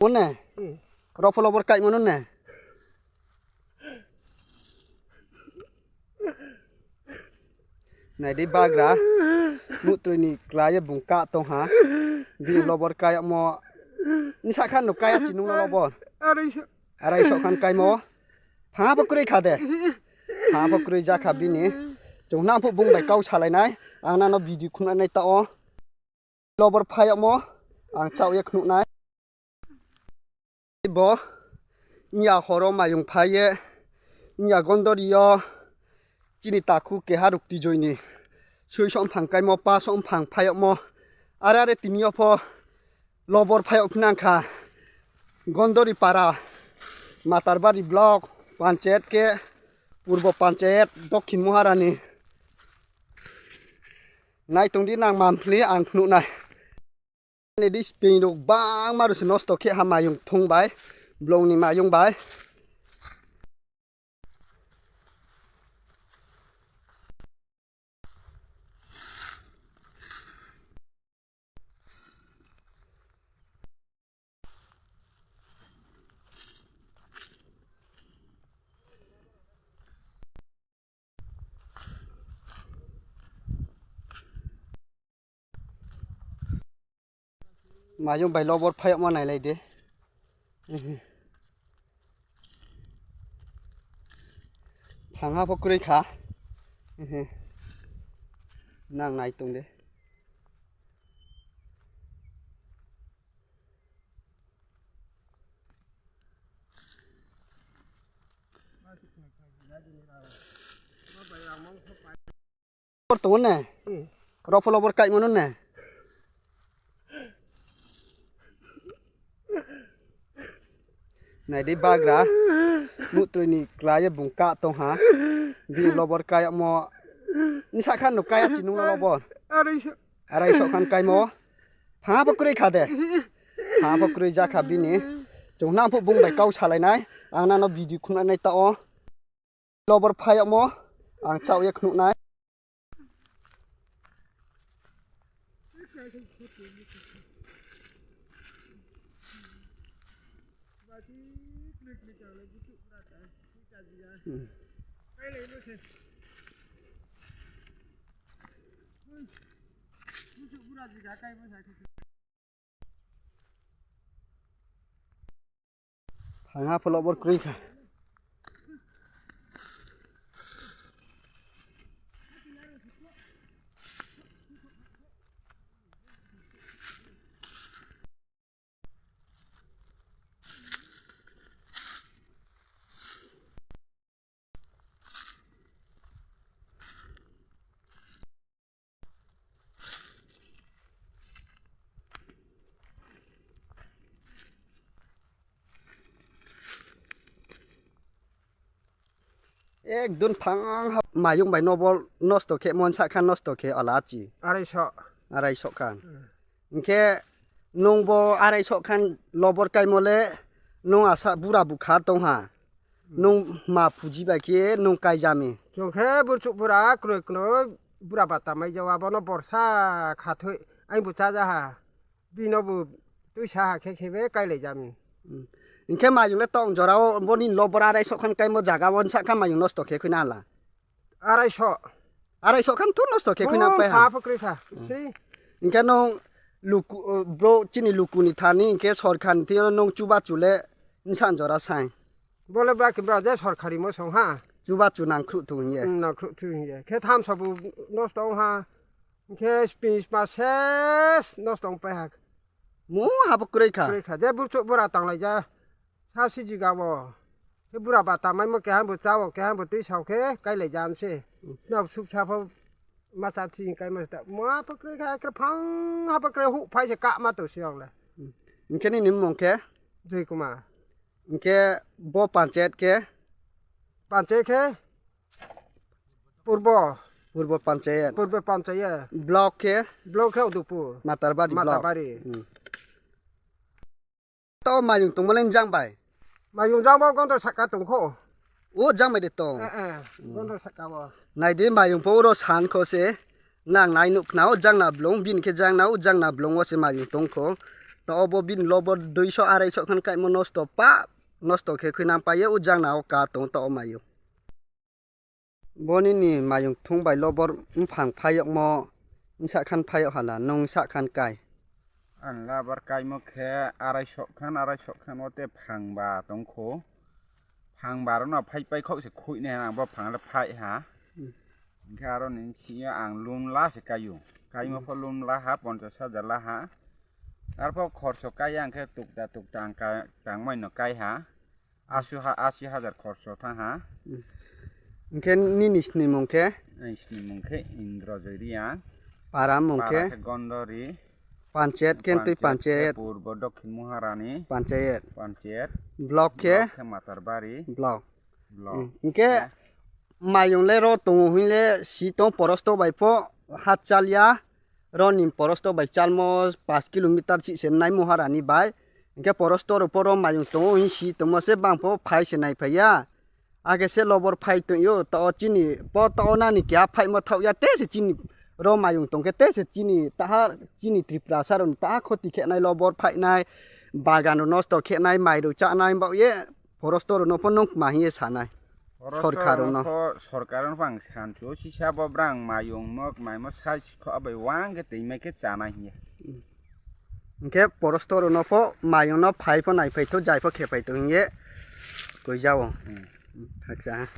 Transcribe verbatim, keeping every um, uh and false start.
One? Hmm. Rofo lobor kaimano ne? Naidi bagra, mutrui ni klai bung ka tong ha. Bini lobor kayakmo. Nisa khan no kaya chinung no lobor. Arai so. Arai so khan kaimo. Pha bo kwrwi kha de. Pha bo kwrwi ja kha bini. Chung nang phu bung bai kau salai nai. Ang nano video khuna nai ta o. Lobor phayakmo ang chao ye khnuhnai. Bo iya horo mayung phai ye iya gondori yo chini takhu keha ruk tijoi ni sui som phang kaimo pa som phang phayakmo are are tini yo pho lobor phayok phinang kha gondori para matarbari block panchayat ke purbo panchayat dokhin muharani. Naitung di nang manphli ang khnuhnai. Ani di spring rok bangma rok se nosto khe ha mayung thung bai, blong ni mayung bai. Mayung bai lobor phayokma nailai de. Phangha pho kwrwi kha. Nang nai tong de. Lobor tongo ne? Hmm. Rofo lobor kaimano ne? Naidi bagra, mutrui ni klai bung ka tong ha. Bini lobor kayakmo. Nisa khan no kaya chinung no lobor. Arai so. Arai so khan kaimo. Pha bo kwrwi kha de. Pha bo kwrwi ja kha bini. Chung nang phu bung bai kau salai nai. Ang nano video khuna nai ta o. Lobor phayakmo ang chao ye khnuhnai. Phangha pho lobor kwrwi kha. Ekdom phang ha mayung bai nobo nosto khe monsa khan nosto khe alachi. Arai so. Arai so khan. Hmm. Hinkhe nwng bo arai sok khan lobor kaimole nwng asa bura bukha tongha. Nwng ma phuji bai khe nwng kaijami. Chwng khe burchuk bura kroi kroi bura bata mai jawa bono borsa khathoi ai bo chajaha. Bino bo twi saha khe khebe kailai jami. Hmm. Hinkhe mayung le tong jorao boni lobor arai sok khan kaimo jaga o sak kha mayung nosto khe khwina hala. Arai so. Arai so khan to nosto khe khwina pai ha. Pha pha kwrwi kha. Hmm. Sri. Hinkhe nwng luku, uh, bro chini luku ni thani hinkhe sorkar ni thwiyo nwng chuba chule nsan jora sai. Bole ba ki bra je sorkari mo song ha. Chuba chu nang khru thu hiye. Hmm, nang khru thu hiye. Khe tham sabu nosto ha. Hinkhe spis ma ses nosto pai ha. Mo habo kwrwi kha. Kwrwi kha. Je burchuk bura tanglai ja. Sa siji gabo. Khe bura ba tamaimo keha bo chao, keha bo twi sao khe kailai jam se. Hmm. Nok suk sa pho ma cha thi kai ma ta. Mo ha pho kwrwi kha, kwrwi phang ha pho kwrwi hu phai se ka ma to se ong le. Hmm. Hinkhe nini mung khe? Joy Kumar. Hinkhe bo panchayat khe? Panchayat khe? Purbo. Purbo panchayat. Purbo panchayat. Block khe? Block khe Udupur. Matarbari block. Matarbari. Hmm. To mayung tongmani jang bai. Mayung jang bo gondor saka tongkho. O jang bai de tong. Eh, eh, hmm. Gondor saka bo. Nai de mayung po ro san kho se. Nang nai nuk na o jang na blong bin khe jang na o jang na blong o se mayung tongkho. Obo bini lobor duiso arai so khan kaimo nosto pa, nosto khe khwi nang paio, o jang na o ka tong to o mayo. Bo nini mayung thung bai lobor mphang phayokmo, wngsa khan phayok hala, nwng wngsa khan kai. Ang labar kaimo khe arai sok khan, arai sok khan o te phang ba tong kho. Phang ba rok no phai pai khok se khui nai ang bo phang le phai ha. Hmm. Hingkhe aro ni sio ang lum la se kaio. Kaimo pho lum la ha, ponchas hajar la ha. Arpho khorso kai ang khe tukta tukta ang ka-, tangmai no kai ha. Asu ha, asi hajar khorso thang ha. Hingkhe nini snimung khe? Ang snimung khe Indrojoy Reang. Para mung khe? Para khe Gondori. Panchayat khe twi panchayat. Purbo Dokhin Maharani. Panchayat. Panchayat. Block khe? Block khe Matarbari. Block. Block. Hmm. Hingkhe mayung le ro tongo hinle si tong porosto bai pho hat chalya. Ro ni porosto bai chalmo pash kilometer si se nai Maharani bai. Hingkhe porosto ro pho ro mayung tongo hin si tongmo se bang pho phai se nai phaiya. Age se lobor phai tongyo, to chini po to nani kya phaimo thokya, te se chini ro mayung tongkhe, te se chini taha chini Tripura saroni taha khoti khenai, lobor phainai, bagan rok nosto khenai, mai rok chanai, bao ye porosto rok no pho nung ma hiye sanai. Porosto sorkar rok no. Pho sorkar rok no pho ang sancho, sisa bo brang mayung mok maimo sai sikho abai wang khe twi mai khe chanai hiye. Hingkhe porosto rok no pho mayung no phai pho nai phai tho, jai pho khe phai tho hiye koi jao. Hmm. Acha.